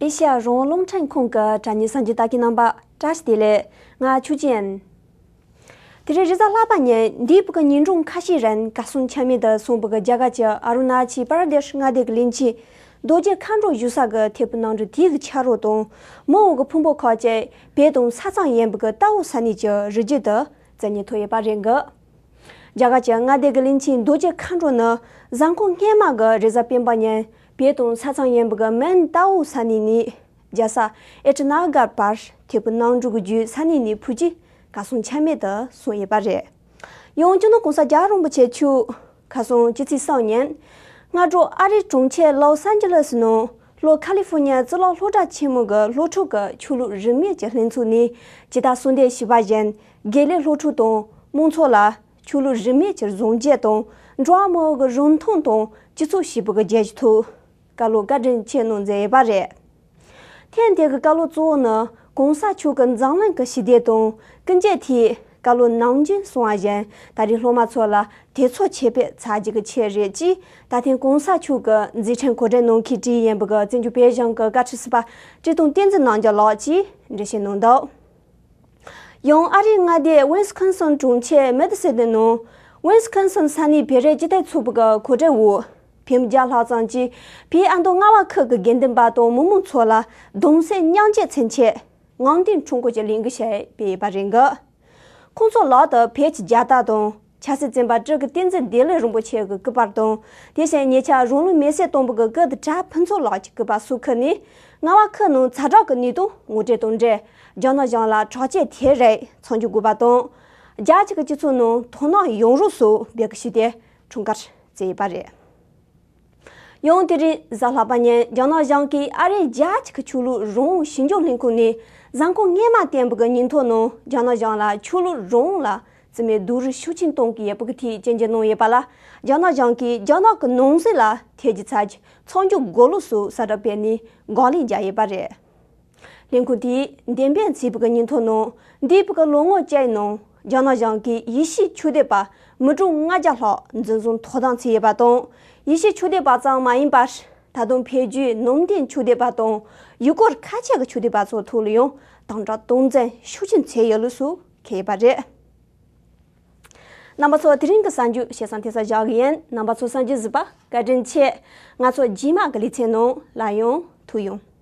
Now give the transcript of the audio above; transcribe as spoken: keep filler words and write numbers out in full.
ཨེ་ཤ་ཡ་རང་དབང་རླུང་འཕྲིན་ཁང་གི་དྲ་བརྙན་གསར་འགྱུར་ལྟ་མཁན་རྣམ་པ་བཀྲ་ཤིས་བདེ་ལེགས། ང་ཆོས་ཅན། དེ་རིང་རེས་གཟའ་ལྷག་པ་ཉིན་འདས་པའི་ཉིན་གྲངས་ཁ་ཤས་རིང་གར་སོང་ཆ་མེད་དུ་སོང་བའི་རྒྱ་གར་གྱི་ཨ་རུ་ན་ཅལ་པར་དེཤ་མངའ་སྡེ་གི་གླིང་ཆེན་རྡོ་རྗེ་མཁའ་འགྲོ་བཞུགས་ས་གི་ཐེ་བོ་གནམ་གྲུ་དེ་གི་ཆ་རོགས་དང་མི་འོག་གི་ཕུང་པོ་ཁག་ཅིག་བོད་དང་ས་མཚམས་ཡིན་པའི་རྟའུ་ས་གནས་ཀྱི་རི་རྒྱུད་དུ་བཙན་ཉིན་ཐོན་ཡོད་པ་རེད་འགི། རྒྱ་གར་གྱི་མངའ་སྡེ་གི་གླིང་ཆེན་རྡོ་རྗེ་མཁའ་འགྲོ་ནི་གཟའ་འཁོར་སྔོན་མ་གི་རེས་གཟའ་སྤེན་པ་ཉིན་བོད་དང་ས་མཚམས་ཡིན་པའི་མན་རྟའུ་ས་གནས་ནས་རྒྱལ་ས་ཨི་ཊ་ན་གར་བར་ཐེ་བོ་གནམ་གྲུ་གི་བརྒྱུད་ས་གནས་ནས་ཕུད་རྗེས་གར་སོང་ཆ་མེད་དུ་སོང་ཡོད་པ་རེད། ཡང་སྤྱི་ནོར་༸གོང་ས་༸རྒྱལ་བ་རིན་པོ་ཆེ་མཆོག་ཁ་སང་ཕྱི་ཚེས་གསུམ་ཉིན་སྔ་དྲོ་ཨ་རིའི་གྲོང་ཁྱེར་ལོས་ཨན་ཇི་ལེ་སི་ནང་ལྷོ་ཁ་ལི་ཧྥོ་ནི་ཡ་གཙུག་ལག་སློབ་གྲྭ་ཆེན་མོ་གི་སློབ་ཕྲུག་གི་ཆོས་ལུགས་རིས་མེད་ཀྱི་ལྷན་ཚོགས་ནས་ཇི་ལྟར་གསོལ་འདེབས་ཞུས་པ་བཞིན་དགེ་ལས་སློབ་ཕྲུག་དང་མང་ཚོགས་ལ་ཆོས་ལུགས་རིས་མེད་ཀྱི་བཟང་སྤྱོད་དང་འགྲོ་བ་མིའུ་གི་རིན་ཐང་དང་སྤྱི་ཚོགས་ཞེས་པ་གི་རྒྱན་གྱི་ཐོག་བཀའ་སློབ་བཀའ་དྲིན་ཆེ་གནང་མཛད་ཡོད་པ་རེད། ཐེངས་འདིའི་བཀའ་སློབ་གཙོ་བོ་ནི་༸གོང་ས་མཆོག་གི་འཛམ་གླིང་གི་ཞི་བདེ་དང་ཀུན་སྤྱོད་ཐད་བཀའ་སློབ་ནམ་རྒྱུན་གསུང་བ་བཞིན་ད་རེས་སློབ་མ་ཚོ་ལ་དེ་ཚོ་ཁྱད་པར་ཚར་རྒྱུ་གི་ཆེད་རེད་ཅེས་ད་ཐེངས་༸གོང་ས་མཆོག་གི་མཛད་འཕྲིན་གོ་སྒྲིག་གནང་མཁན་བྲིས་ཡིན་པ་གི་བཙན་བྱོལ་བོད་གཞུང་གི་བཀའ་ཁྲི་ཟུར་པ་བཀྲས་མཐོང་བསྟན་འཛིན་རྣམ་རྒྱལ་ལགས་ཀྱིས་འགྲེལ་བཤད་གནང་འདུག་ཡང་ཨ་རིའི་མངའ་སྡེ་ཝིན་སི་ཁོན་སིན་གྲོང་ཁྱེར་མེ་ཏི་སི་ཏན་ནང་ཝིན་སི་ཁོན་སིན་ས་གནས་བོད་རིགས་སྤྱི་མཐུན་ཚོགས་པ་གི་གོ་སྒྲིག་འོག་བོད་མི་བརྒྱ་ལྷག་ཙམ་གྱིས་བོད་ཨ་མདོ་རྔ་བ་ཁུལ་གྱི་དགེ་འདུན་པ་དང་མི་མང་ཚོ་ལ་གདུང་སེམས་མཉམ་སྐྱེད་མཚོན་ཆེད་ངང་སྟེང་ཁྲོམ་སྐོར་གྱི་ལས་འགུལ་ཞིག་སྤེལ་ཡོད་པ་རེད་འགི། ཁོང་ཚོ་ལག་ཏུ་བོད་ཀྱི་རྒྱལ་དར་དང་ཆབ་སྲིད་བཙོན་པ་སྤྲུལ་སྐུ་བསྟན་འཛིན་བདེ་ལེགས་རིན་པོ་ཆེ་གི་སྐུ་པར་དང་དེ་བཞིན་ཉེ་ཆར་རང་ལུས་མེར་སྲེག་བཏང་བ་གི་སྐུ་ཟླ་གྲགས་ཕུན་ཚོགས་ལགས་ཀྱི་སྐུ་པར་སོགས་ཁུར་ནས་རྔ་བ་ཁུལ་ནང་ཛ་དྲག་གི་གནས་སྟངས་ངོ་སྤྲོད་དང་འབྲེལ་རྒྱ་ནག་གཞུང་ལ་དྲག་སྐྱེད་དེ་རིགས་མཚོན་རྒྱུ་དགོས་པ་དང་། རྒྱ་ཆེ་གི་སྤྱི་ཚོགས་ནང་དོ་སྣང་ཡོང་རོགས་སོགས་འབོད་སྐུལ་ཞུས་ཏེ་འཁྲུངས་སྐར་བརྩི་ཡོད་པ་རེད། ཡང་དེ་རིང་གཟའ་ལྷག་པ་ཉིན་རྒྱ་ནག་གཞུང་གིས་ཨ་རིའི་རྒྱལ་སྤྱི་གི་ཆོས་ལུགས་རང་དབང་ཞི་འཇགས་ལྷན་ཁང་ནས་གཟའ་འཁོར་སྔོན་མ་བཏོན་པའི་ཉིན་ཐོ་ནང་རྒྱ་ནག་གཞུང་ལ་ཆོས་ལུགས་རང་དབང་ལ་བརྩི་མེད་རྡོག་རོལ་ཤུགས་ཆེན་གཏོང་གི་ཡོད་པའི་ཐད་སྐྱོན་བརྗོད་གནང་ཡོད་པ་ལ་རྒྱ་ནག་གཞུང་གིས་རྒྱ་ནག་གི་ནང་སྲིད་ལ་ཐེ་ཇུས་ཚ་རྒྱུ་མཚམས་འཇོག་དགོས་ལུགས་སོགས་གསལ་བསྒྲགས་སྤེལ་ནས་དགག་ལན་བརྒྱབ་ཡོད་པ་རེད། ལས་ཁུངས་དེས་འདེམས་སྤེལ་མཛད་པའི་ཉིན་ཐོ་ནང་འདས་པའི་ལོ་ངོ་བཅུའི་ནང་རྒྱ་ནག་གཞུང་གིས་ཡེ་ཤུའི་ཆོས་དད་པ་མི་གྲངས་ལྔ་བརྒྱ་ལྷག་འཛིན་བཟུང་དོ་དམ་བྱས་ཡོད་པ་དང་། ཡེ་ཤུའི་ཆོས་དད་པ་ཙམ་མ་ཡིན་པར་ད་དུང་བོད་བརྒྱུད་ནང་བསྟན་ཆོས་དད་པ་དང་ཡུལ་སྐོར་ཁ་ཆེ་གི་ཆོས་དད་པ་ཚོའི་ཐོག་ལ་ཡང་དམ་དྲག་སྟངས་འཛིན་ཤུགས་ཆེན་བྱས་ཡོད་ལུགས་སུ་འཁོད་ཡོད་པ་རེད། རྣམ་པ་ཚོ་དེ་རིང་གི་གསར་འགྱུར་ཞེ་ས་དེ་ཙམ་བཞག་གི་ཡིན། རྣམ་པ་ཚོ་གསར་འགྱུར་གཟིགས་པར་བཀའ་དྲིན་ཆེ། ང་ཚོ་རྗེས་མ་གི་ལེ་ཚན་ནང་སླར་ཡང་ཐུག་ཡོང་།